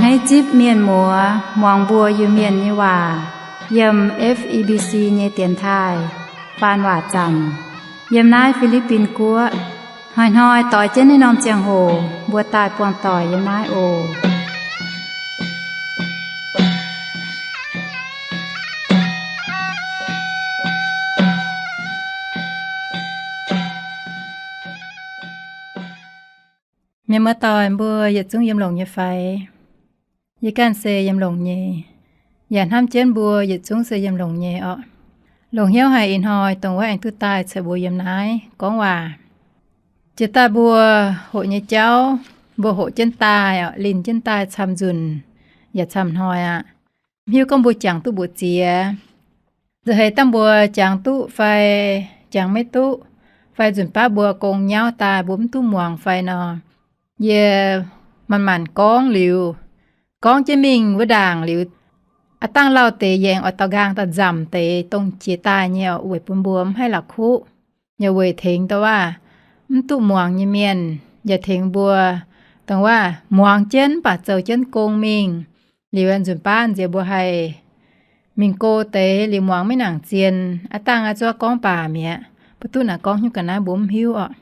Naaiv zipv mienh muoz muangx mbuo Iu-Mienh nyei waac yiem F E B C nyei dienx taaih faan waac zanc yiem naaiv Fi^li^bin Guoqv. Hnoi-hnoi doix jienv naaiv norm ziangh hoc mbuo daaih buangh doic yiem naaiv oc. Mienh muoz-doic mbuo yietc zungv yiem longx nyei fai? Yie ganh se yiem longx nyei, yaac hnamv jienv mbuo yietc zungv se yiem longx nyei orqc. Longc hnyouv haic ih hnoi dongh wuov aengx duqv daaih caux mbuo yiem naaiv gorngv waac. Jiex daaih mbuo hoqc nyei jauv, mbuo hoqc jienv daaih orqc, linh jienv daaih camv nzunc yaac camv hnoi aqv. Mv hiuv gorngv mbuo jangx duqv mbu'ziex, nza'heix dangh mbuo jangx duqv fai jangx maiv duqv, fai nzunc baav mbuo gong nyauv daaih mbuo mv duqv muangx fai nor, yie manc-manc gorngv liuz, gorngv jienv mingh wuov ndaangc liuz, aav dangh lauh deix yie aengx oix daux nqaang daaih nzamc deix dongh jiex daaih nyei orqc, weic bun mbuo mv haih la'kuqv, yaac weic tengx dongh waac mv duqv muangx nyei mienh, yaac tengx mbuo dongh waac muangx jienv mv baac zoux jienv gong mingh. Liuz nzunc baav nziex mbuo haih mingh go deix liuz muangx maiv nangc zien, aav dangh a'zuov gorngv baac mi'aqv. Mbuo duqv naaic gorngv hnyouv ga'naaiv mbuo mv hiuv orqc.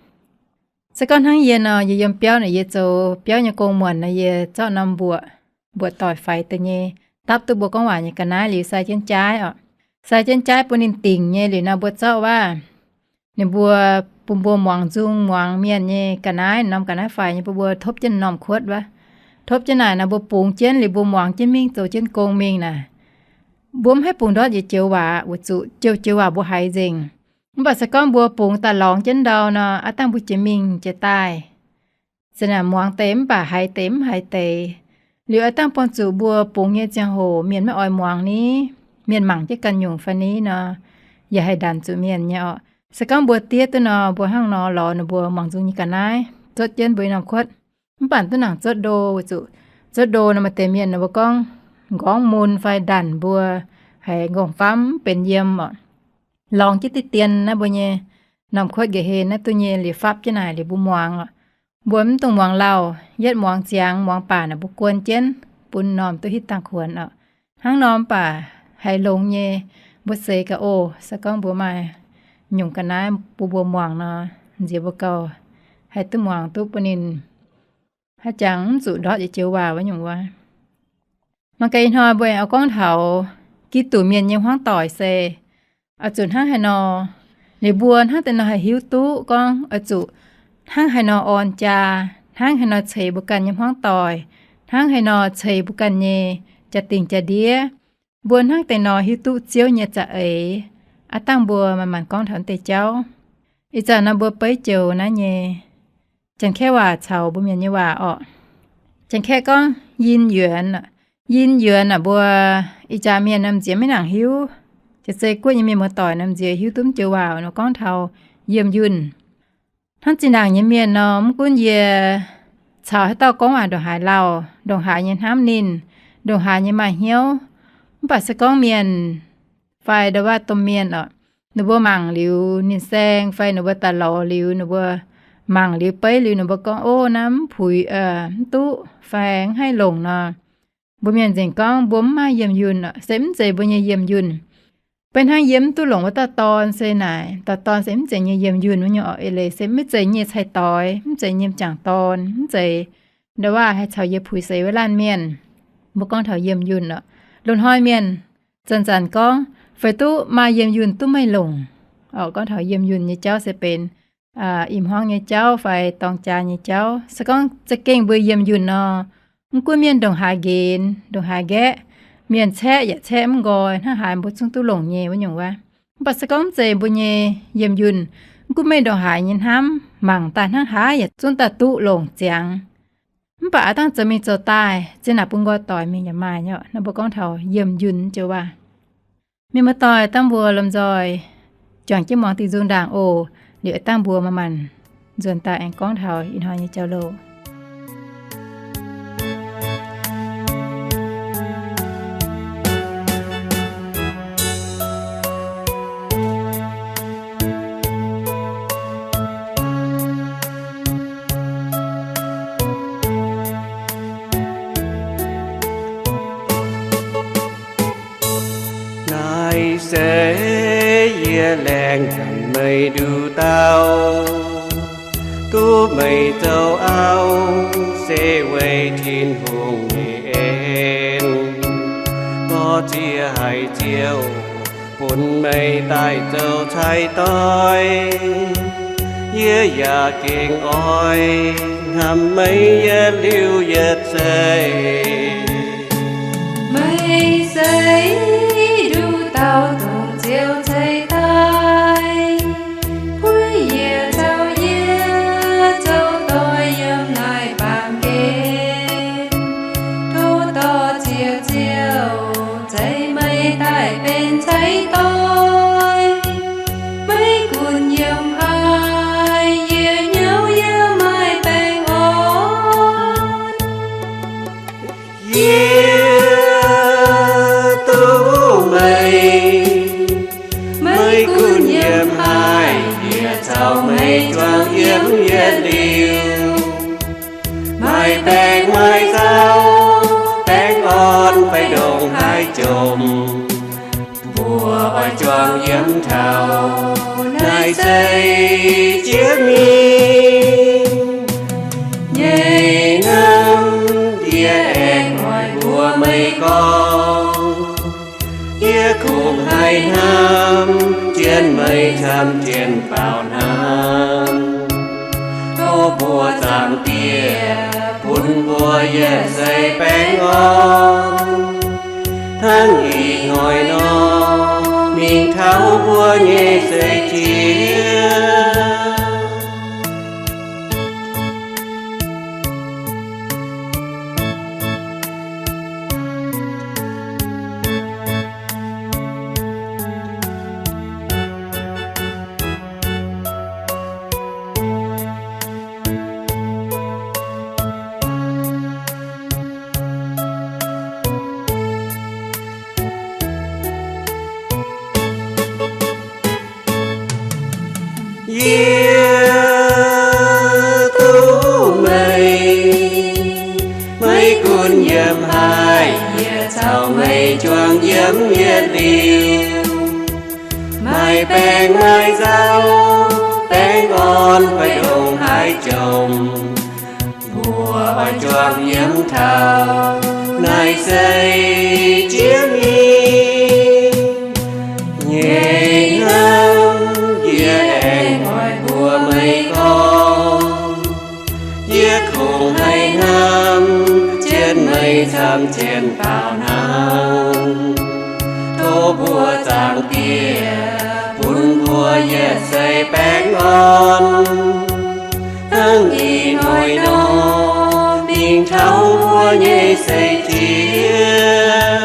Se gorngv hnangv yie nor, yie yiem biauv naaic yie zoux biauv nyei gong muonc nor, yie zorqv norm mbuoqc, mbuoqc doic faix deix nyei, dapv duqv mbuo gorngv waac nyei ga'naaiv liuz sai jienv jaaiv orqc. Sai jienv jaaiv bun ninh dingc nyei liuz nor mbuo zorqv waac, ninh mbuo, bun mbuo muangx nzung muangx mienh nyei ga'naaiv, norm ga'naaiv faix nyei bun mbuo topv jienv norm kuotv wuov. Topv jienv naaic nor mbuo bungx jienv liuz mbuo muangx jienv mingh zoux jienv gong mingh naaic, mbuo mv haih bungx ndortv yietc joux waac, weic zuqc joux-joux waac mbuo haiz nzengc. Mv baac se gorngv mbuo bungx daaih lorngx jienv ndau nor, aav dangh mbuo jiex mingh jiex daaih, se naaic muangx deix mv baac haiz deix mv haiz deix. Liuz aav dangh buangh zuqc mbuo bungx nyei ziangh hoc mienh maiv oix muangx ni, mienh mangc jienv ganh nyungc fai ni nor, yaac haih ndanc zuqc mienh nyei orqc. Se gorngv mbuo diev duqv nor, mbuo hnangv nor lorz ninh mbuo muangx nzung nyei ga'naaiv, zuotv jienv mbuo nyei norm kuotv. Mv baac duqv nangc zuotv ndo, weic zuqc zuotv ndo nor maaih deix mienh ninh mbuo gorngv nqorngv mun fai ndanc mbuo, haiz nqorngv-famv mv benx yiem orqc. Lorngx jienv diqv dien naaiv mbuo nyei norm kuotv nqa'hlen naaiv duqv nyei liuz fapv jienv naaic liuz mbuo muangx orqc. Mbuo mv dungx muangx lauh, yietv muangx ziangx, muangx baac naaic mbuo guon jienv bun norm duqv hitv dangh kuonx orqc. Hnangv nor mv baac haiz longx nyei, mbuo seix ga'oh, se gorngv mbuo maaih nyungc ga'naaiv bun mbuo muangx nor, nziex mbuo gauh haih duqv muangx duqv bun ninh haaix jangx mv zuqc ndortv yietc joux waac wuov nyungc wuov. Mangc gaax ih hnoi mbuo aengx oix gorngv taux Giduc mienh nyei hmuangv doic se oix zuqc hnangv haaix nor, liuz mbuo hnangv deix nor haih hiuv duqv gorngv oix zuqc hnangv haaix nor orn jaa, hnangv haaix nor ceix mbuo ganh nyei hmuangv doic, hnangv haaix nor ceix mbuo ganh nyei jaa-dingh jaa-ndiev. Mbuo hnangv deix nor hiuv duqv Ziouv nyei za'eix. Aav dangh mbuo manc-manc gorngv taux deix jauv. Ih zanc nor mbuo beiv joux naaiv nyei Janx-Kaeqv waac caux mbuo Mienh nyei waac orqc. Janx-Kaeqv gorngv yin yuanc. Yin yuanc aeqv, mbuo ih jaax mienh nor m'nziex maiv nangc hiuv. Jiex zei guoqv nyei mienh muoz-doic nor m'nziex hiuv duqv joux waac nor gorngv taux yiemh yunh. Hnangv zinh ndaangc nyei mienh nor, mv gunv yie caux haaix dauh gorngv waac ndongc haaix lauh, ndongc haaix nyei hnamv ninh, ndongc haaix nyei maaih hnyouv, mv baac se gorngv mienh fai ndau-waav domh mienh orqc, ninh mbuo mangc liuz ninh saeng fai ninh mbuo daaih lorz liuz ninh mbuo mangc liuz beiv liuz ninh mbuo gorngv, ov, naaiv mv puix, mv duqv fai mv haih longc nor, mbuo mienh nzengc gorngv mbuo mv maaih yiemh yunh orqc, se mv zeiz mbuo nyei yiemh yunh. Beiv hnangv yie mv duqv longc wuov dauh dorn se naaic, dauh dorn se mv zeiz nyei yiemh yunh wuov nyungc orqc. Eix leiz se mv zeiz nyei cai-doix, mv zeiz nyei m'jangc dorn, mv zeiz ndau-waav haih caux yie puix seix wuov laanh mienh. Mbuo gorngv taux yiemh yunh orqc, loz-hnoi mienh zanc-zanc gorngv feix duqv maaih yiemh yunh duqv meih longc orqc. Gorngv taux yiemh yunh nyei jauv se benx ih hmuangv nyei jauv fai dorng jaa nyei jauv. Se gorngv za'gengh mbuo yiemh yunh nor, mv gunv mienh ndongc haaix nqenx, ndongc haaix nqaeqv, mienh caeqv yaac caeqv mv nqoi, hnangv haaix mbuo zungv duqv longc nyei wuov nyungc wuov. Mv baac se gorngv mv zeiz mbuo nyei yiemh yunh, mv gunv meih ndongc haaix nyei hnamv mangc daaih hnangv haaix yaac zungv daaih duqv longc ziangx. Mv baac aav dangh zoux mingh zoux daaih, zinh ndaangc bun nqoi doic mingh yaac maaih nyei orqc. Naaiv mbuo gorngv taux yiemh yunh joux waac. Mienh muoz-doic, dangh mbuo lomh nzoih juangc jienv muangx diuh nzung ndaangc oc. Liuz dangh mbuo manc-manc nzuonx daaih aengx gorngv taux ih hnoi nyei jauv-louc. Zeiz yie laengz nyanc meih nduqc dauh, duqv meih zoux auv, se weic Tin-Hungh nyei en. Gorx-ziex haiz Ziouv bun meih daaih zoux cai-doix, yie yaac gengh oix hnamv meih yietc liuz yietc seix. Meih se nduqc dauh dongh Ziouv ceix daaih, puix yie caux yie zoux doic yiem naaiv baamh gen. Tov dorh Ziouv, Ziouv ceix meih daaih benx cai-doix. Meih gunv yiem haaix, yie hnyouv yiem maaih baengh orn. Yie duqv meih, meih gunv yiem haaix, yie caux meih juangc yiem yietc liuz. Maaih baengh maaih zaux, baengh orn fai ndongc haaix jomc, mbuo oix juangc yiem taux naaiv seix jiex mingh nyei hnamv. Yie aengx oix mbuox meih gorngv, yie kungx haih hnamv jienv meih camv jienv baaux hnangv. Tov mbuo Zaangc Diex bun mbuo yietc seix baengh orn, hnangv ih hnoi nor, mingh taux mbuo nyei seix jiex. Yie duqv meih, meih gunv yiem haaix, yie caux meih juangc yiem yietc liuz. Maaih baengh maaih zaux, baengh orn fai ndongc haaix jomc, mbuo oix juangc yiem taux naaiv seix jiex mingh nyei hnamv. Yie aengx oix mbuox meih gorngv, yie kungx haih hnamv jienv meih camv jienv baaux hnangv. Tov mbuo Zaangc Diex bun mbuo yietc seix baengh orn, hnangv ih hnoi nor, mingh taux mbuo nyei seix jiex.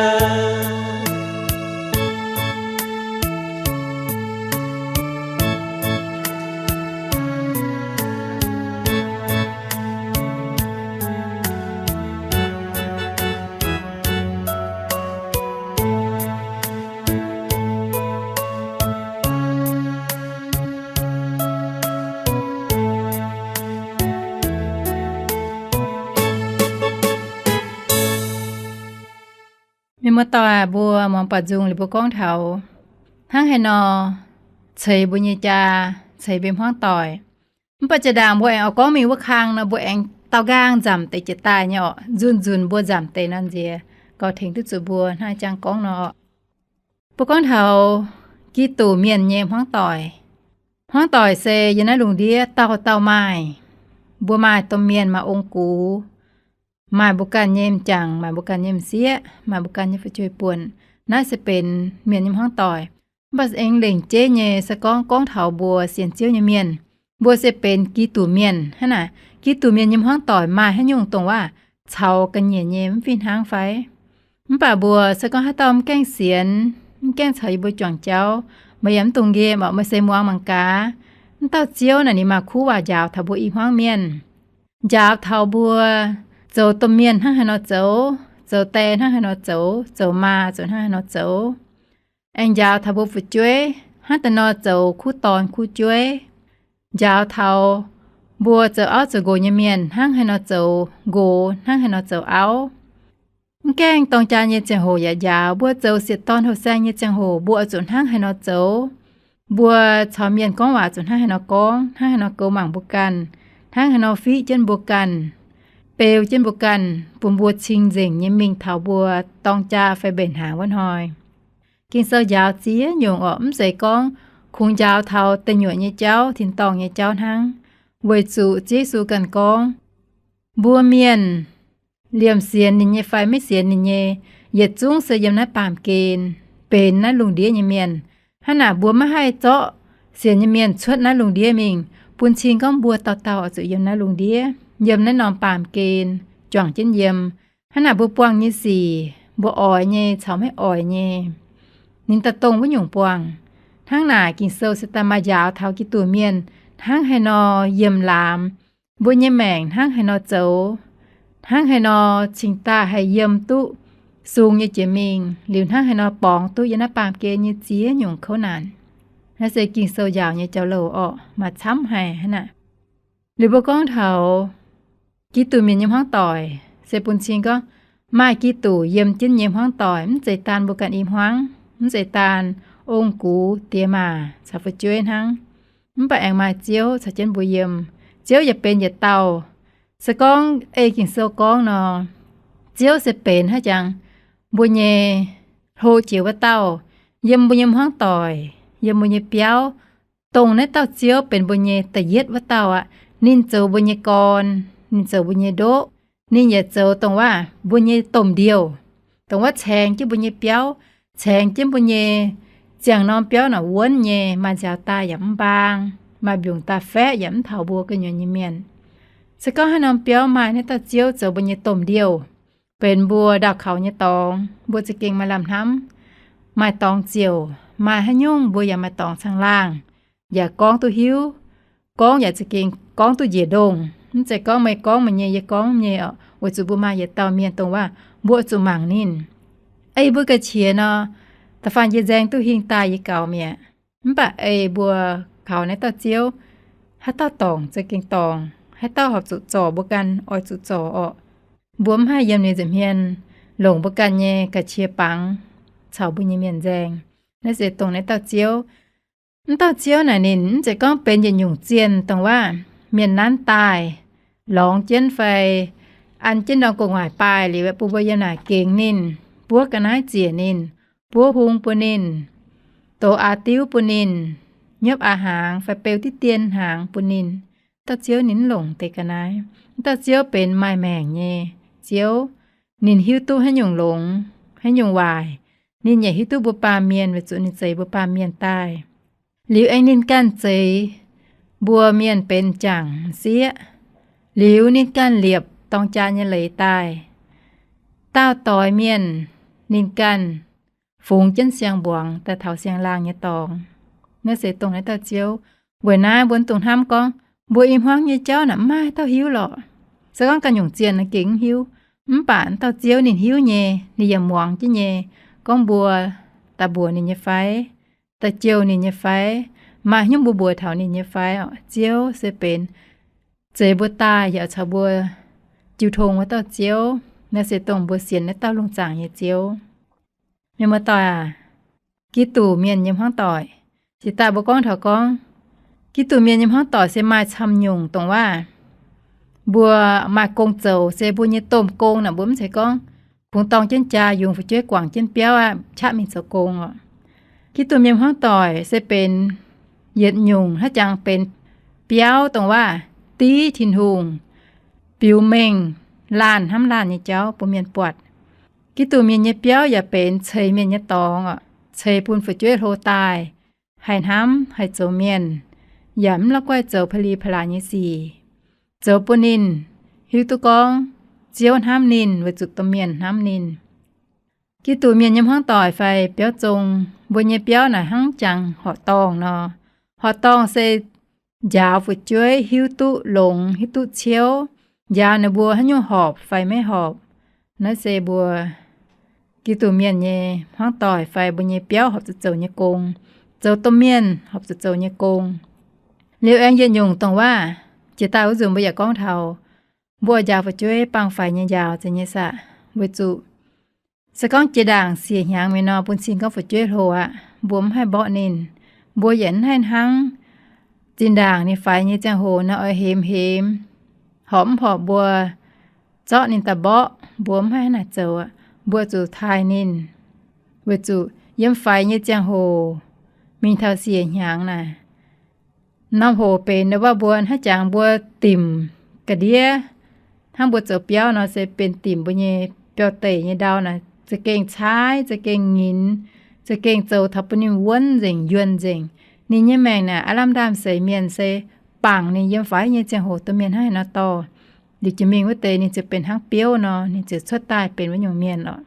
Mienh muoz-doic mbuo, muangx buatc nzung liuz mbuo gorngv taux hnangv haaix nor ceix mbuo nyei jaa, ceix mbuo hmuangv doic. Mv baac jaa-ndaangc mbuo aengx oix gorngv mingh wuov kang nor, mbuo aengx daaux nqaang nzamc deix jiez daaih nyei orqc. Nzunc nzunc mbuo nzamc deix nor nziex gauh tengx duqv zuqc mbuo hnangv jangx gorngv nor. Mbuo gorngv taux Giduc Mienh nyei hmuangv doic. Hmuangv doic se yiem naaiv lungh ndiev dauh dauh maaih. Mbuo maaih domh mienh maaih ong-gux, maaih mbuo ganh nyei m'jangc, maaih mbuo ganh nyei m'sieqv, maaih mbuo ganh nyei fu'jueiv-buonc. Naaiv se benx mienh nyei hmuangv doic. Mv baac aengx lengc jeiv nyei se gorngv, gorngv taux mbuo sienx Ziouv nyei mienh, mbuo se benx Giduc Mienh. Hnangv naaic, Giduc Mienh nyei hmuangv doic maaih haaix nyungc dongh waac caux ga'nyiec nyei mv fih hnangv fai? Mv baac mbuo se gorngv haaix dauh mv gaengh sienx, mv gaengh caux yie mbuo juangc jauv, meih yaac mv dungx nqemh orqc, meih se muangx mangc gaax. Mv dauh Ziouv naaic ninh maaih kuv waac njaaux taux mbuo i hmuangv mienh, njaaux taux mbuo zoux domh mienh hnangv haaix nor zoux, zoux die hnangv haaix nor zoux, zoux maa zoux hnangv haaix nor zoux. Aengx njaaux taux mbuo fu'jueiv hnangv deix nor zoux kuv dorn kuv jueiv. Njaaux taux mbuo zoux auv zoux nqox nyei mienh hnangv haaix nor zoux nqox, hnangv haaix nor zoux auv. Mv gaengh dorng jaa nyei ziangh hoc yaac njaaux. Mbuo zoux sieqv dorn houh saeng nyei ziangh hoc mbuo oix zuqc hnangv haaix nor zoux. Mbuo caux mienh gorngv waac zuqc hnangv haaix nor gorngv, hnangv haaix nor goux mangc mbuo ganh, hnangv haaix nor fiqv jienv mbuo ganh, beu jienv mbuo ganh, bun mbuo cing-nzengc nyei mingh taux mbuo dorng jaa fai mbenc hnaangx wuov hnoi. Ging-Sou njaaux ziex nyungc orqc, mv zeiz gorngv kungx njaaux taux deic nyuoqc nyei jauv, tin-dorngh nyei jauv hnangv. Weic zuqc Ziouv Yesu ganh gorngv, mbuo mienh, liemh sienx ninh nyei fai maiv sienx ninh nyei, yietc zungv se yiem naaiv baamh gen benx naaiv lungh ndiev nyei mienh. Hnangv naaic mbuo maiv haih zorqv sienx nyei mienh cuotv naaiv lungh ndiev mingh, bun cing gorngv mbuo dauh dauh oix zuqc yiem naaiv lungh ndiev, yiem naaiv norm baamh gen juangc jienv yiem. Hnangv naaic mbuo buangh nyei sic, mbuo oix nyei caux maiv oix nyei, ninh daaih dongh wuov nyungc buangh. Hnangv naaic Ging-Sou se daaih maaih njaaux taux Giduc mienh hnangv haaix nor yiem laamz, mbuo nyei maengc hnangv haaix nor zoux, hnangv haaix nor cingx daaih haih yiem duqv sung nyei jiex mingh, liuz hnangv haaix nor borngz duqv yiem naaiv baamh gen nyei ziex nyungc kouv naanc. Naaiv se Ging-Sou njaaux nyei jauv-louc orqc, maaih camv haic hnangv naaic. Liuz mbuo gorngv taux Giduc mienh nyei hmuangv doic, se bun cing gorngv maaih Giduc yiem jienv nyei hmuangv doic, mv zeiz daan mbuo ganh i hmuangv, mv zeiz daan ong-gux diex maac caux fu'jueiv hnangv. Mv baac aengx maaih Ziouv caux jienv mbuo yiem. Ziouv yaac benx yietc dauh. Se gorngv ei Ging-Sou gorngv nor, Ziouv se benx haaix jangx mbuo nyei hlo jiex wuov dauh, yiem mbuo nyei hmuangv doic, yiem mbuo nyei biauv, dongh naaiv dauh Ziouv benx mbuo nyei da'yietv wuov dauh aqv. Ninh zoux mbuo nyei gorn, ninh zoux mbuo nyei ndoqv, ninh yaac zoux dongh waac mbuo nyei domh ndiouh, dongh waac caengx jienv mbuo nyei biauv, caengx jienv mbuo nyei ziangh norm biauv naaic wuonv nyei, maaih nziaaux daaih yaac mv mbaang, maaih mbiungc daaih faeqv yaac mv taux mbuo gu'nyuoz nyei mienh. Se gorngv haaix norm biauv maaih naaiv dauh Ziouv zoux mbuo nyei domh ndiouh, benx mbuo ndaauh kaux nyei dorngx, mbuo za'gengh maaih lamh hnamv, maaih dorngx ziouc, maaih haaix nyungc mbuo yaac maaih dorngx caangh laangh, yaac gorngv duqv hiuv, gorngv yaac za'gengh gorngv duqv njiec ndongh. Mv zeiz gorngv meih gorngv meih nyei, yie gorngv nyei oc, weic zuqc mbuo maaih yietc dauh mienh dongh waac mbuo zuqc mangc ninh. Ei mbuo ga'qiex nor, da'faanh yie nzaeng duqv hingh daaih yie gaux mi'aqv. Mv baac ei mbuo kaux naaiv dauh Ziouv, haaix dauh dorngc za'gengh dorngc, haaix dauh horpc zuqc zorc mbuo ganh oix zuqc zorc orqc. Mbuo mv haih yiem ninh nza'hmien longc mbuo ganh nyei ga'qiex bangc caux mbuo nyei mienh nzaeng. Naaiv se dongh naaiv dauh Ziouv. Mv dauh Ziouv naaic ninh mv zeiz gorngv benx yietc nyungc zienh dongh waac mienh nanv daaih lorngx jienv fai an jienv ndorm gu'nguaaic baaih liuz bun mbuo yiem naaic gengx ninh, buov ga'naaiv ziec ninh, buov hung bun ninh, dox aa diuv bun ninh, nyopv aa hnaangx fai beu diqv dien hnaangx bun ninh. Dauh Ziouv ninh mv longc deix ga'naaiv. Dauh Ziouv benx maaih maengc nyei Ziouv. Ninh hiuv duqv haaix nyungc longx, haaix nyungc waaic. Ninh yaac hiuv duqv mbuo baamh mienh weic zuqc ninh zeix mbuo baamh mienh daaih. Liuz aengx ninh ganh zeix mbuo mienh benx m'jangc m'sieqv. Liuz ninh ganh liepc dorng jaa nyei leiz daaih. Daauh doix mienh ninh ganh fungx jienv siang-mbuangz daaih taux siang-laangh nyei dorngx. Naaiv se dongh naaiv dauh Ziouv. Weic naaiv mbuo mv dungx hnamv gorngv mbuo i hmuangv nyei jauv naaic mv maaih dauh hiuv lorqc. Se gorngv ganh nyungc zienh gengh mv hiuv, mv baac dauh Ziouv ninh hiuv nyei, ninh yaac muangx jienv nyei, gorngv mbuo daaih mbuox ninh nyei fai, daaih jouh ninh nyei fai, maaih hnyouv mbuo mbuox taux ninh nyei fai. Ziouv se benx zeix mbuo daaih yaac caux mbuo jiu tong wuov dauh Ziouv. Naaiv se dongh mbuo sienx naaiv dauh lungh zaangc nyei Ziouv. Mienh muoz-doic aac, Giduc mienh nyei hmuangv doic, jiex daaih mbuo gorngv taux gorngv, Giduc mienh nyei hmuangv doic se maaih camv nyungc dongh waac mbuo maaih gong zoux, se mbuo nyei domh gong naaic mbuo mv zeiz gorngv kungx dorng jienv jaa yungz fu'jueiv guangc jienv biauv aqv qaqv mingh zoux gong oc. Giduc mienh hmuangv doic se benx yietc nyungc hnangv jangx benx biauv dongh waac div Tin-Hungh biux mengh laanh hnamv laanh nyei jauv bun mienh buatc. Giduc mienh nyei biauv yaac benx ceix mienh nyei dorngx oc, ceix bun fu'jueiv hlo daaih, haih hnamv haih zoux mienh, yaac mv la'guaih zoux pa'li pa'laac nyei sic, zoux bun ninh hiuv duqv gorngv Ziouv hnamv ninh weic zuqc domh mienh hnamv ninh. Giduc mienh nyei hmuangv doic fai biauv zong, mbuo nyei biauv naaic hnangv jangx horqc dorngh nor. Horqc dorngh se njaaux fu'jueiv hiuv duqv longx hiuv duqv ciouv, njaaux ninh mbuo haaix nyungc horpc fai maiv horpc. Naaiv se mbuo Giduc mienh nyei hmuangv doic fai mbuo nyei biauv horpc zuqc zoux nyei gong, zoux domh mienh horpc zuqc zoux nyei gong. Liuz aengx yietc nyungc dongh waac, jiex daaih wuov nzunc mbuo yaac gorngv taux mbuo oix njaaux fu'jueiv baengh faix nyei njaaux zeiz nyei saah, weic zuqc Se gorngv jiex ndaangc siec hnyangx mingh nor, bun cing gorngv fu'jueiv hlo aqv, mbuo mv haih mborqv ninh. Mbuo yaac mv haih hnangv zinh ndaangc ninh faix nyei ziangh hoc nor oix hemx hemx, horpc mv horpc mbuo zorqv ninh daaih mborqv, mbuo mv haih hnangv naaic zoux aqv. Mbuo zuqc taaih ninh, weic zuqc yiem faix nyei ziangh hoc mingh taux siec hnyangx naaic, norm hoc benx ndau wuov mbuo hnangv jangx mbuo dimc ga'ndiev, hnangv mbuo zoux biauv nor se benx dimc mbuo nyei biauv-deic nyei ndau naaic, za'gengh caaiv, za'gengh nyinx, za'gengh zoux taux bun ninh wuonv nzengc, yuonh nzengc. Ninh nyei maengc naaic aav lamh ndaamv-seix mienh se bangc ninh yiem faix nyei ziangh hoc domh mienh hnangv haaix nor dorh. Liuz jiex mingh wuov deix ninh ziouc benx hnangv biouv nor, ninh ziouc cuotv daaih benx wuov nyungc mienh lorqc.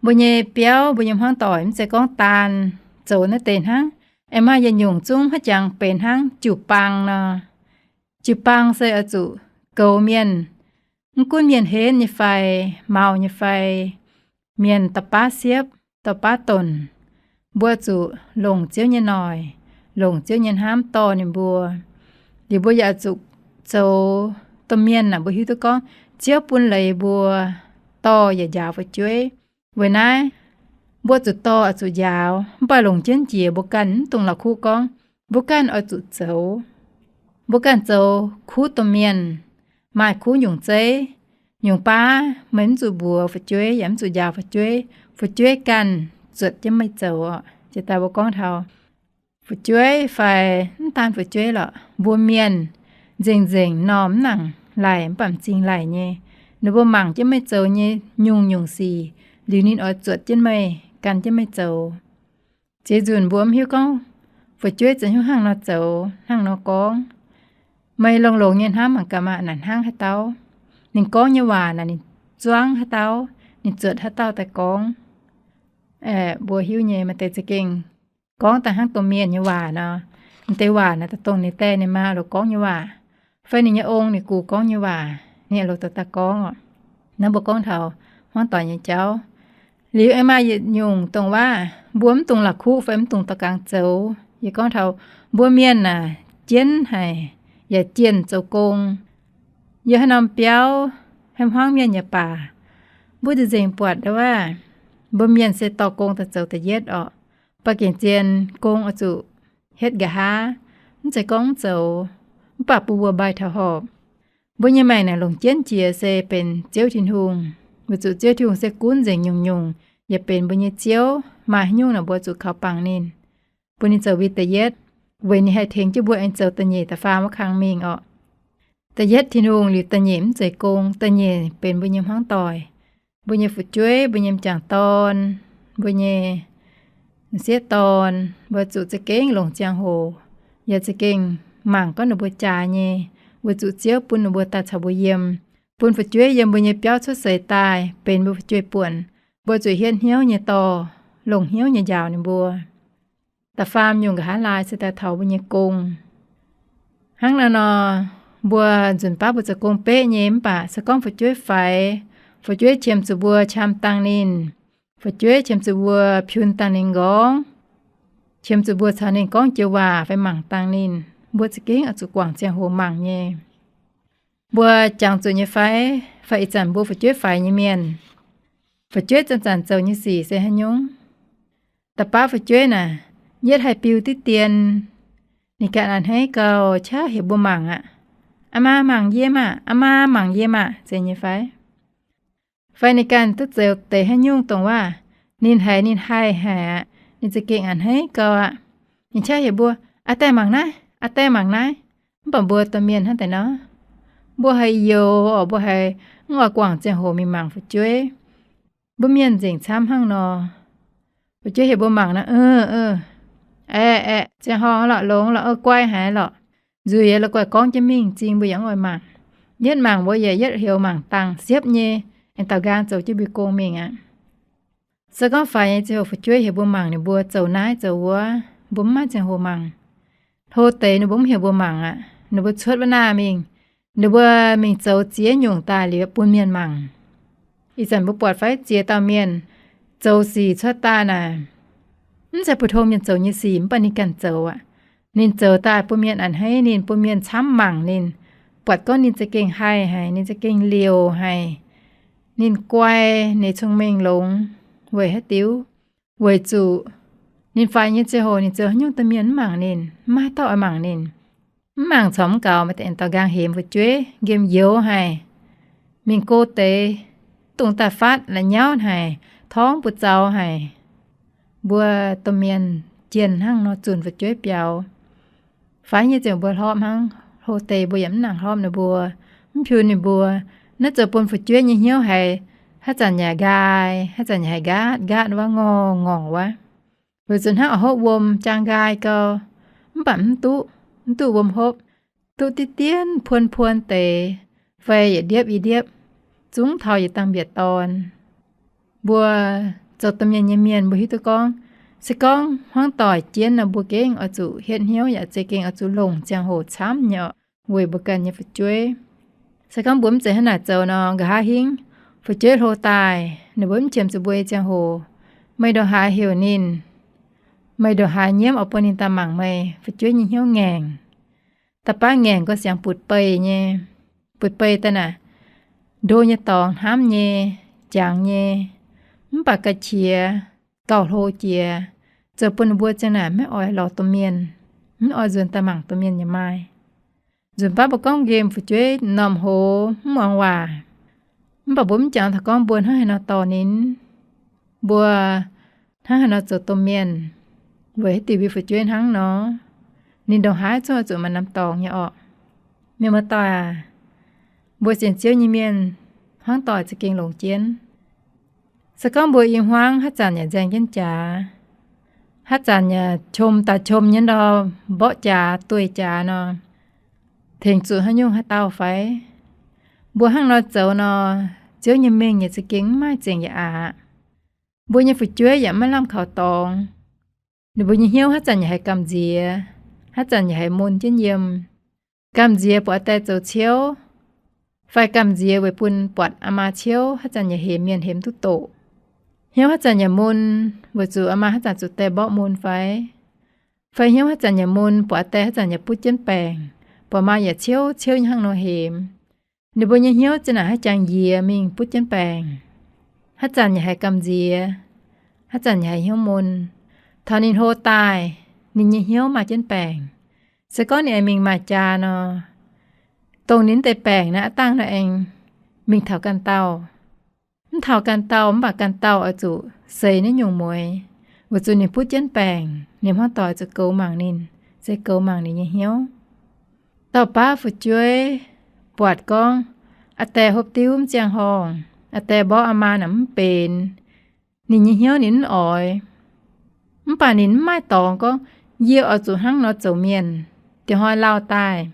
Mbuo nyei biauv, mbuo nyei hmuangv doic mv zeiz gorngv daan zoux naaiv deix hnangv. Aengx maaih yietc nyungc zungv hnangv jangx benx hnangv jiu-baang nor. Jiu-baang se oix zuqc goux mienh, mv gunv mienh henv nyei fai, maux nyei fai, mienh da'baav siepv, da'baav donc, mbuo zuqc longc Ziouv nyei noic, longc Ziouv nyei hnamv dorh ninh mbuo. Liuz mbuo yaac zuqc zoux domh mienh naaic, mbuo hiuv duqv gorngv Ziouv bun leiz mbuo dorh yaac njaaux fu'jueiv. Weic naaiv mbuo zuqc dorh oix zuqc njaaux, mv baac longc jienv jiex mbuo ganh mv dungx la'kuqv gorngv, mbuo ganh oix zuqc zoux. Mbuo ganh zoux kuv domh mienh, maaih kuv nyungc zeiv. Nyungc baav meih mv zuqc mbuox fu'jueiv yaac mv zuqc njaaux fu'jueiv. Fu'jueiv ganh zuotc jienv meih zoux oc. Jiex daaih mbuo gorngv taux fu'jueiv fai mv daan fu'jueiv lorqc, mbuo mienh nzengc-nzengc normh mv nangc laic mv baac m'zing laic nyei. Ninh mbuo mangc jienv meih zoux nyei nyungc-nyungc sic, liuz ninh oix zuotc jienv meih, gan jienv meih zoux. Ziex nzunc mbuo mv hiuv gorngv fu'jueiv ziouc hiuv hnangv nor zoux, hnangv nor gorngv. Meih longx-longx nyei hnamv mangc gaax maah, naaic hnangv haaix dauh. Ninh gorngv nyei waac naaic ninh zuangv haaix dauh, ninh zuotc haaix dauh daaih gorngv. Aeqv, mbuo hiuv nyei, maaih deix za'gengh gorngv daaih hnangv domh mienh nyei waac nor. M'deix waac naaic daaih dongh ninh die ninh maa loz gorngv nyei waac, fai ninh nyei ong ninh gux gorngv nyei waac, ninh loz daaih daaih gorngv oc. Naaiv mbuo gorngv taux hmuangv doic nyei jauv. Liuz aengx maaih yietc nyungc dongh waac mbuo mv dungx la'kuqv fai mv dungx dorh gangx zoux. Yie gorngv taux mbuo mienh naaic jienv haic, yaac jienh zoux gong. Yiem haaix norm biauv, haaix hmuangv mienh yaac baac, mbuo nzengc-nzengc buatc ndau wuov, mbuo mienh se dorh gong daaih zoux da'yietv orqc. Baac gengh zien gong oix zuqc hietv nqa'haav, mv zeiz gorngv mv zoux, mv baac bun mbuo mbaih taux horpc. Mbuo nyei maengc naaic longc jienv jiex se benx Ziouv Tin-Hungh, weic zuqc Ziouv Tin-Hungh se gunv nzengc nyungc-nyungc, yaac benx mbuo nyei Ziouv. Maaih haaix nyungc naaic mbuo zuqc kaux bangc ninh, bun ninh zoux mbuo da'yietv, weic ninh haih tengx jienv mbuo aengx zoux da'nyeic da'faam wuov kang mingh orqc. Da'yietv Tin-Hungh, liuz da'nyeic mv zeiz gong. Da'nyeic benx mbuo nyei hmuangv doic, mbuo nyei fu'jueiv, mbuo nyei m'jangc dorn, mbuo nyei m'sieqv dorn, mbuo zuqc za'gengh longc ziangh hoc, yaac za'gengh mangc gorngv ninh mbuo jaaix nyei, weic zuqc Ziouv bun ninh mbuo daaih caux mbuo yiem, bun fu'jueiv yiem mbuo nyei biauv cuotv seix daaih benx mbuo fu'jueiv-buonc. Mbuo zuqc hietv hnyouv nyei dorh, longc hnyouv nyei njaaux ninh mbuo. Da'faam nyungc nqa'haav laai se daaih taux mbuo nyei gong. Hnangv naaiv nor, mbuo nzunc baav mbuo zoux gong beqv nyei, mv baac se gorngv fu'jueiv faix, fu'jueiv qiemx zuqc mbuo qam dangh ninh, fu'jueiv qiemx zuqc mbuo piun dangh ninh nqorngv, qiemx zuqc mbuo caux ninh gorngv joux waac fai mangc dangh ninh, mbuo za'gengh oix zuqc guangc ziangh hoc mangc nyei. Mbuo jangx zuqc nyei fai? Fai ih zanc mbuo fu'jueiv faix nyei mienh, fu'jueiv zanc-zanc zoux nyei sic se haaix nyungc? Da'baav fu'jueiv naaic, yietv haih biu diqv dien, ninh ganh a'hneiv gau, qaqv heuc mbuo mangc aqv. Aa maa, mangc yie maah! Aa maa, mangc yie maah! Zeiz nyei fai? Fai ninh ganh duqv zoux deix haaix nyungc dongh waac, ninh haiz ninh haih haic aqv, ninh za'gengh a'hneiv gau aqv. Ninh qaqv heuc mbuo, aa die mangc naaiv, aa die mangc naaiv. Mv baac mbuo domh mienh hnangv deix nor, mbuo haiz youx orqc, mbuo haiz mv oix guangc ziangh hoc mingh mangc fu'jueiv. Mbuo mienh nzengc camv hnangv nor. Fu'jueiv heuc mbuo mangc nor, aeqv, aeqv, ziangh horngh lorqc, longx lorqc, guai haic lorqc. Nzueic la'guaih gorngv jienv mingh, m'zing mbuo yaac mv oix mangc. Yietv mangc mbuo yaac yietv heuc mangc dangh siepv nyei, aengx daaux nqaang zoux jienv mbuo gong mingh aqv. Se gorngv faix nyei ziangh hoc fu'jueiv heuc mbuo mangc ninh mbuo zoux naaiv zoux wuov, mbuo mv maaih ziangh hoc mangc. Hlo deix ninh mbuo mv heuc mbuo mangc aqv. Ninh mbuo cuotv wuov naah mingh, ninh mbuo mingh zoux ziex nyungc daaih liuz bun mienh mangc. Ih zanc mbuo buatc fai ziex dauh mienh zoux sic cuotv daaih naaic, mv zeiz mbuo tong mienh zoux nyei sic, mv baac ninh ganh zoux aqv. Ninh zoux daaih bun mienh a'hneiv ninh, bun mienh camv mangc ninh, buatc gorngv ninh za'gengh haih haic, ninh za'gengh liouc haic. Ninh guai, ninh cong-mengh longx. Weic haaix diuc? Weic zuqc ninh faix nyei ziangh hoc ninh zoux haaix nyungc domh mienh mv mangc ninh, mv maaih haaix dauh oix mangc ninh. Mv mangc corc mv gaux, maaih deix aengx dorh nqaang hemx fu'jueiv, nqemh youz haic, mingh go deix, dungx daaih fatv la'nyauv haic, torngv buoz zaux haic. Mbuo domh mienh jienh hnangv nor zunc fu'jueiv biaux. Faix nyei ziangh mbuo hlorpv hnangv, hlo deix mbuo yaac mv nangc hlorpv ninh mbuo, mv piu ninh mbuo. Naaiv zoux bun fu'jueiv nyei hnyouv haiz haaix zanc yaac nqaai, haaix zanc yaac haiz nqaatv nqaatv wuov, ngorngh ngorngc wuov. Weic zuqc hnangv oix hopv wuom jaang nqaai gau, mv baac mv duqv, mv duqv wuom hopv, duqv diqv dienv puon puon deix, fai yietc ndiepv i ndiepv, zungv taux yietc dangh mbietc dorn. Mbuo zoux domh mienh nyei mienh mbuo hiuv duqv gorngv, se gorngv hmuangv doic jienv nor mbuo gengh oix zuqc hietv hnyouv yaac za'gengh oix zuqc longc ziangh hoc camv nyei oc, weic mbuo ganh nyei fu'jueiv. Se gorngv mbuo mv zeiz hnangv naaic zoux nor, nqa'haav hingv fu'jueiv hlo daaih, ninh mbuo mv qiemx zuqc mbuo nyei ziangh hoc, meih ndongc haaix heuc ninh, meih ndongc haaix nyiemv oix bun ninh daaih mangc meih, fu'jueiv nyei hnyouv ngaengc. Da'baav ngaengc nqoi siangx butv-beih nyei, butv-beih daaih naaic, ndo nyei dorngx hnamv nyei, jangx nyei, mv baac ga'qiex gauh hlo jiex, zoux bun ninh mbuo ziang naaic maiv oix lorz domh mienh, mv oix nzuonx daaih mangc domh mienh yaac maaih. Nzunc baav mbuo gorngv nqemh fu'jueiv m'normh hoz mv muangx waac, mv baac mbuo mv jangx taux gorngv mbuo hnangv haaix nor dorh ninh, mbuo hnangv haaix nor zoux domh mienh, weic haaix diuc mbuo fu'jueiv hnangv nor, ninh ndongc haaix zungv oix zuqc maaih norm dorngx nyei orqc. Mienh muoz-doic aac, mbuo sienx Ziouv nyei mienh, hmuangv doic za'gengh longx jienv. Se gorngv mbuo i hmuangv haaix zanc yaac nzaeng jienv jaax, haaix zanc yaac qom daaih qom nyei ndau, mborqv jaax dueiv jaax nor, tengx zuqc haaix nyungc haaix dauh fai? Mbuo hnangv nor zoux nor, Ziouv nyei mengh yaac za'gengh mv maaih zingc yaac aqc. Mbuo nyei fu'jueiv yaac maiv lamh kaux dorngx. Ninh mbuo nyei hnyouv haaix zanc yaac haiz gamh nziex, haaix zanc yaac haiz mun jienv yiem. Gamh nziex buatc die zoux ciouv, fai gamh nziex weic bun buatc aa maa ciouv haaix zanc yaac hemx mienh hemx duqv doqc. Hnyouv haaix zanc yaac mun, weic zuqc aa maa haaix zanc zuqc die mborqv mun fai? Fai hnyouv haaix zanc yaac mun, buatc die haaix zanc yaac butv jienv baengc, buatc maa yaac ciouv ciouv nyei hnangv nor hemx. Ninh mbuo nyei hnyouv zinh naaic haaix jangx njiec mingh butv jienv baengc. Haaix zanc yaac haiz gamh nziex, haaix zanc yaac haiz hnyouv mun. Taux ninh hlo daaih, ninh nyei hnyouv maaih jienv baengc. Se gorngv ninh aengx mingh maaih jaa nor, dongh ninh deix baengc naaiv aav dangh nor aengx mingh taux ganh dauh. Mv taux ganh dauh, mv baac ganh dauh oix zuqc seix naaiv nyungc mueix, weic zuqc ninh butv jienv baengc, ninh hmuangv doic zuqc goux mangc ninh, se goux mangc ninh nyei hnyouv. Dauh baav fu'jueiv buatc gorngv, aa die hopv diuv mv ziangh horngh, aa die mborqv aa maa naaic mv benx, ninh nyei hnyouv ninh mv oix. Mv baac ninh mv maaih dorngx gorngv, yie oix zuqc hnangv nor zoux mienh. Diex hnoi lauh daaih,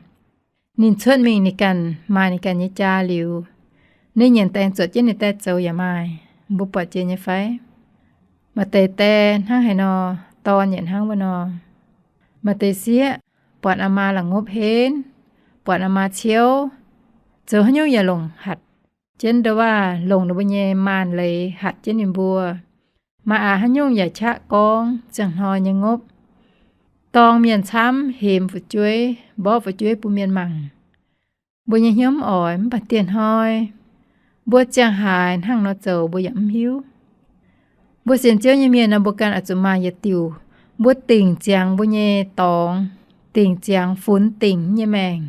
ninh cuotv mingh ninh ganh maaih ninh ganh nyei jaa liuz, ninh nyanc daeng zuotc jienv ninh die zoux yaac maaih. Mbuo buatc jiex nyei fai? Maaih deix die hnangv haaix nor, dorn yaac hnangv wuov nor. Maaih deix sieqv buatc aa maa la'ngopv henv, buatc aa maa ciouv, zoux haaix nyungc yaac longc hatc jienv ndo waac, longc ninh mbuo nyei maanh leiz hatc jienv ninh mbuo. Maaih aqc haaix nyungc yaac qaqv gorngv ziangh hnoi nyei ngopv. Dorng mienh camv, hemx fu'jueiv, mborqv fu'jueiv bun mienh mangc. Mbuo nyei hnyouv mv oix, mv baac dieh hnoi mbuo ziangh haaix hnangv nor zoux mbuo yaac mv hiuv. Mbuo sienx Ziouv nyei mienh nor, mbuo ganh oix zuqc maaih yietc diuc, mbuo dingc ziangx mbuo nyei dorngx, dingc ziangx funx dingc nyei maengc.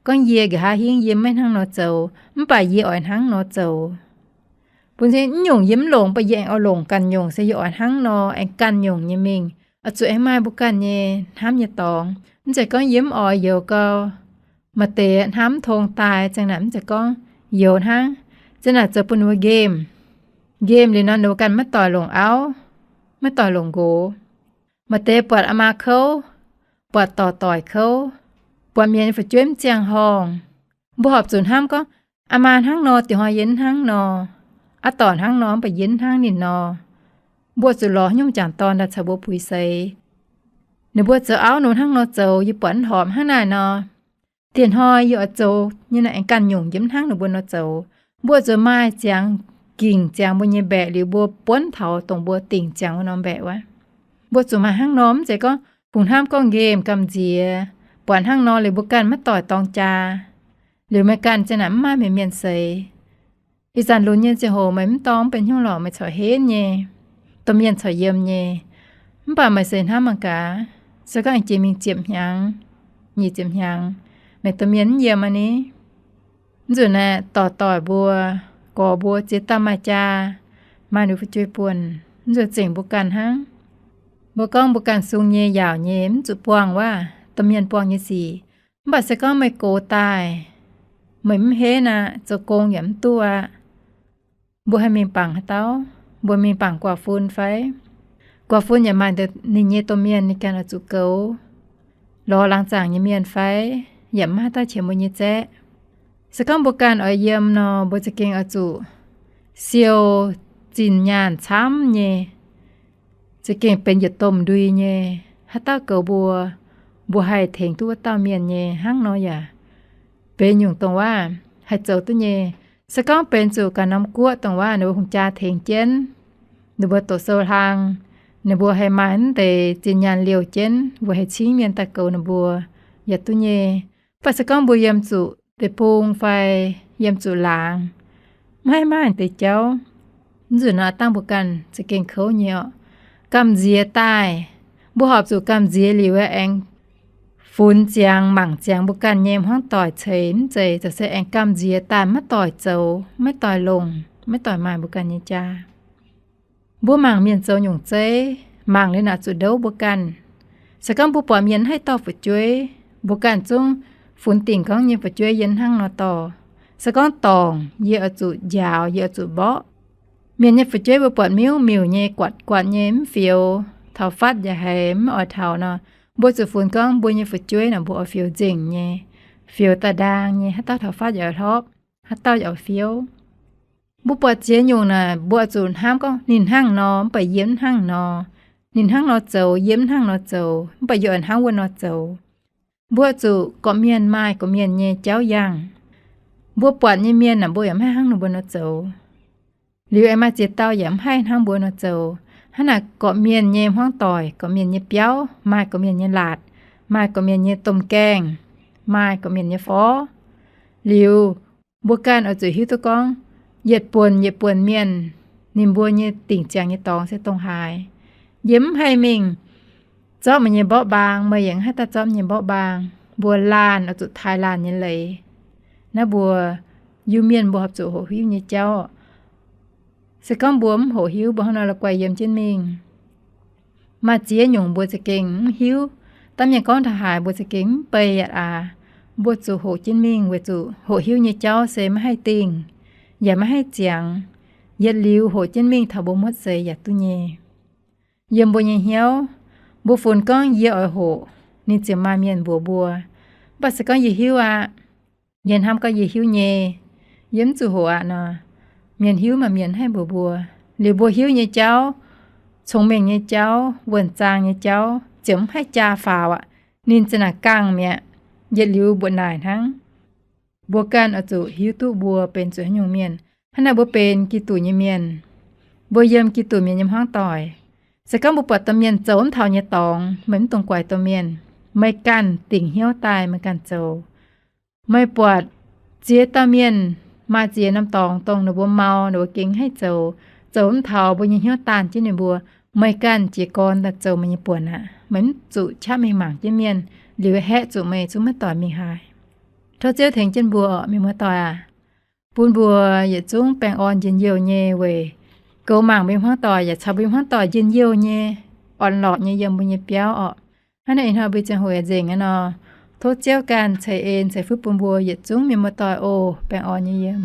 Gorngv yie nqa'haav hingv yie maiv hnangv nor zoux, mv baac yie oix hnangv nor zoux. Bun cing mv nyungc yie mv longc, mv baac yie aengx oix longc ganh nyungc, se yie oix hnangv nor aengx ganh nyungc nyei mingh. Oix zuqc aengx maaih mbuo ganh nyei hnamv nyei dorngx. Mv zeiz gorngv yie mv oix youx gau, maaih deix hnamv tong daaih ziang naaic mv zeiz gorngv youx hnangv. Ziang naaic zoux bun ninh mbuo nqemh. Nqemh liuz nor ninh mbuo ganh maiv doic longc auv, maiv doic longc nqox. Maaih deix buatc aa maa kouv, buatc dorc doic kouv, buatc mienh nyei fu'jueiv mv ziangh horngh. Mbuo horpc zuqc hnamv gorngv, aa maa hnangv nor, dieh hnoi yie hnangv nor, aa dorc hnangv nor, mv baac yie hnangv ninh nor. Mbuo zuqc lorz nyungc jangc dorn daaih caux mbuo puix seix. Ninh mbuo zoux auv nor hnangv nor zoux, yie buatc mv horpc hnangv naaic nor. Dieh hnoi yie oix zoux nyei naaic aengx ganh nyungc yie mv hnangv ninh mbuo nor zoux. Mbuo zuqc maaih ziangx, gingc ziangx mbuo nyei mbaeqc liuz mbuo buonv taux dongh mbuo dingc ziangx wuov norm mbaeqc wuov. Mbuo zuqc maaih hnangv nor, mv zeiz gorngv kungx hnamv gorngv nqemh gamh nziex, buatc hnangv nor liuz mbuo ganh maiv doic dorng jaa, liuz meih ganh ziang naaic mv maaih meih mienh seix. Ih zanc lunx nyei ziangh hoc meih mv dorng mv benx hnyouv lorqc, meih corc henv nyei, domh mienh corc yiem nyei. Mv baac meih se hnamv mangc gaax, se gorngv aengx jiex mingh ziepc hnyangx, nyic ziepc hnyangx, meih domh mienh mv yiem aqv ni? Mv nzunc naaiv dorc doic mbuo, gorx mbuo ziex dauh maaih jaa, maaih ninh fu'jueiv buonc, mv nzunc zengc mbuo ganh hnangv. Mbuo gorngv mbuo ganh sung nyei, yaauc nyei, mv zuqc buangh wuov domh mienh buangh nyei sic. Mv baac se gorngv meih gox daaih, meih mv henv aqv, zoux gong yaac mv duqv aqv. Mbuo haih mingh bangc haaix dauh? Mbuo mingh bangc guaax fun fai? Guaax fun yaac maaih ninh nyei domh mienh ninh ganh oix zuqc goux. Lorz laangz zaangc nyei mienh fai? Yaac mv maaih haaix dauh qiemx mbuo nyei zaeqv. Se gorngv mbuo ganh oix yiem nor, mbuo za'gengh oix zuqc siou zinh nyaanh camv nyei, za'gengh benx yietc domh ndui nyei, haaix dauh goux mbuo, mbuo haih tengx duqv wuov dauh mienh nyei. Hnangv nor yaac benx nyungc dongh waac haih zoux duqv nyei. Se gorngv benx zuqc ganh norm guoqv dongh waac ninh mbuo hungh jaa tengx jienv, ninh mbuo doqc sou hlang, ninh mbuo haih maaih naaiv deix zinh nyaanh liouh jienv, mbuo haih cingv mienh daaih goux ninh mbuo yaac duqv nyei. Mv baac se gorngv mbuo yiem zuqc deic-bung fai yiem zuqc laangz, maiv maaih deix jauv, mv nzunc nor dangh mbuo ganh za'gengh kouv nyei orqc. Gamh nziex daaih, mbuo horpc zuqc gamh nziex liuz aengx funx ziangx mangc ziangx mbuo ganh nyei hmuangv doic ceix mv zeiz, zoux se aengx gamh nziex daaih maiv doic zoux, maiv doic longc, maiv doic maaih mbuo ganh nyei jaa. Mbuo mangc mienh zoux nyungc zeiv, mangc liuz naaic zuqc ndouv mbuo ganh. Se gorngv mbuo buatc mienh mv haih dorh fu'jueiv, mbuo ganh zungv funx dingc gorngv nyei fu'jueiv yie hnangv nor dorh. Se gorngv dorngc, yie oix zuqc njaaux, yie oix zuqc mborqv. Mienh nyei fu'jueiv mbuo buatc miuv miuc nyei, guatc guatc nyei, mv fioux, taux fatv yaac haiz mv oix taux nor, mbuo zuqc funx gorngv mbuo nyei fu'jueiv naaic mbuo oix fioux nzengc nyei, fioux daaih ndaang nyei, haaix dauh taux fatv yaac oix hlorpv, haaix dauh yaac oix fiouv. Mbuo buatc ziex nyungc naaic, mbuo oix zuqc hnamv gorngv ninh hnangv nor, mv baac yie mv hnangv nor. Ninh hnangv nor zoux, yie mv hnangv nor zoux, mv baac yie oix hnangv wuov nor zoux. Mbuo zuqc gorqv-mienh maaih gorqv-mienh nyei jauv yangh. Mbuo buatc nyei mienh naaic, mbuo yaac mv haih hnangv ninh mbuo nor zoux. Liuz aengx maaih ziex dauh yaac mv haih hnangv mbuo nor zoux. Hnangv naaic gorqv-mienh nyei hmuangv doic, gorqv-mienh nyei biauv, maaih gorqv-mienh nyei laatc, maaih gorqv-mienh nyei domh gaengh, maaih gorqv-mienh nyei forv. Liuz, mbuo ganh oix zuqc hiuv duqv gorngv, yietc buonc yietc buonc mienh, ninh mbuo nyei dingc ziangx nyei dorngx se dongh haaix. Yie mv haih mingh zorqv meih nyei mborqv mbaang, meih yaac mv haih daaih zorqv yie nyei mborqv mbaang. Mbuo laanh oix zuqc taaih laanh nyei leiz. Naaiv mbuo Iu-Mienh mbuo horpc zuqc hoqc hiuv nyei jauv. Se gorngv mbuo mv hoqc hiuv, mbuo hnangv nor la'guaih yiem jienv mingh. Maaih ziex nyungc mbuo za'gengh mv hiuv. Dangh mienh gorngv taux haaix mbuo za'gengh mv bei yaac aac. Mbuo zuqc hoqc jienv mingh weic zuqc hoqc hiuv nyei jauv se maiv haih dingh, yaac maiv haih ziangx. Yietc liuz hoqc jienv mingh taux mbuo muotv seix yaac duqv nyei. Yiem mbuo nyei hnyouv, mbuo funx gorngv yie oix hoqc, ninh ziouc maaih mienh mbuox mbuo. Mv baac se gorngv yie hiuv aqv, yie hnamv gorngv yie hiuv nyei, yie mv zuqc hoqc aqv nor, mienh hiuv maaih mienh haih mbuox mbuo. Liuz mbuo hiuv nyei jauv, cong-mengh nyei jauv, wuonh zaang nyei jauv ziouc mv haih jaa faaux aqv. Ninh za'naaic gangh mi'aqv. Yietc liuz mbuoqc naaic hnangv. Mbuo ganh oix zuqc hiuv duqv mbuo benx zuqc haaix nyungc mienh. Hnangv naaic mbuo benx Giduc nyei mienh, mbuo yiem Giduc mienh nyei hmuangv doic. Se gorngv mbuo buatc domh mienh zoux mv taux nyei dorngx, meih mv dungx guaix domh mienh. Meih ganh dingc hnyouv daaih meih ganh zoux. Meih buatc ziex dauh mienh maaih ziex norm dorngx dongh ninh mbuo mau, ninh mbuo gengh haih zoux, zoux mv taux, mbuo nyei hnyouv daanh jienv ninh mbuo. Meih ganh jiez gorn daaih zoux meih nyei buonc aqv. Meih mv zuqc qaqv mingh mangc jienv mienh, liuz haeqv zuqc meih zungv maiv doic mingh haaix. Tov Ziouv tengx jienv mbuo, mienh muoz-doic aac. Bun mbuo yietc zungv baengh orn njien-youh nyei weic goux mangc mbuo nyei hmuangv doic yaac caux mbuo nyei hmuangv doic njien-youh nyei, orn-lorqc nyei yiem mbuo nyei biauv orqc. Hnangv naaiv ih hnoi mbuo ziangh hoc yaac nzengc aqv nor, tov Ziouv ganh ceix en ceix fuqv bun mbuo yietc zungv mienh muoz-doic oc. Baengh orn nyei yiem.